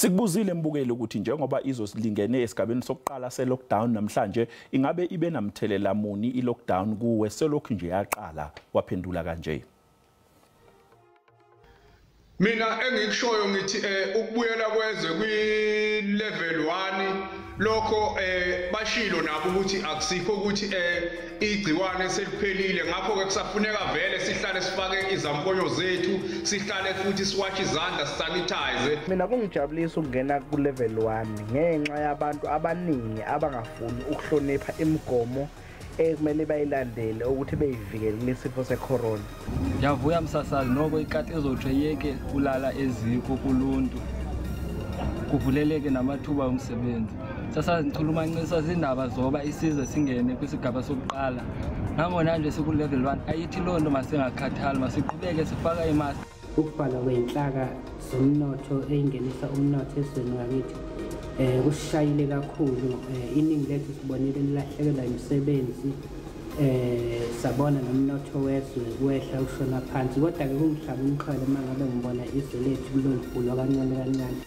Sikubuzile mbukeli ukuthi njengoba izosilingene esigabeni sokuqala se-lockdown namhlanje, ingabe ibe namthelela muni i-lockdown kuwe selokhu nje yaqala? Waphendula kanje. Mina engikushoyo ngithi ukubuyela kwezwe kwi level 1 lokho bashilo nabo ukuthi akusikho ukuthi igciwane seliphelile, ngakho ke kusafuneka vele sihlale sifake izamfonyo zethu, sihlale futhi siwashe izandla, sanitize. Mina kungijabulisa ukungena ku level 1 ngenxa yabantu abaningi abangafuni ukuhlonipha imigomo ekumele bayilandele ukuthi beyivikele kulesifo secorona. Ngiyavuya msasazi, noko ikati ezotsho yeke kulala eziko kuluntu, kuvuleleke namathuba omsebenzi. Sasazi ngichulumancisa zindaba zoba isizwe singene kwisigaba sokuqala. Nangona nje siku level 1 ayithi loo nto masingakhathali, masiqhubeke sifaka imask. Ukubhalwa kwey'nhlaka zomnotho ey'ngenisa umnotho ezweni wakithi kusishayile kakhulu. Iningi lethu sibonile lilahlekelwa imisebenzi, sabona nomnotho wezwe wehla ushona phansi, kodwa-ke kungihlaba umxhwele uma ngabe ngibona izwe lethu kulolivulwa kancane kancane.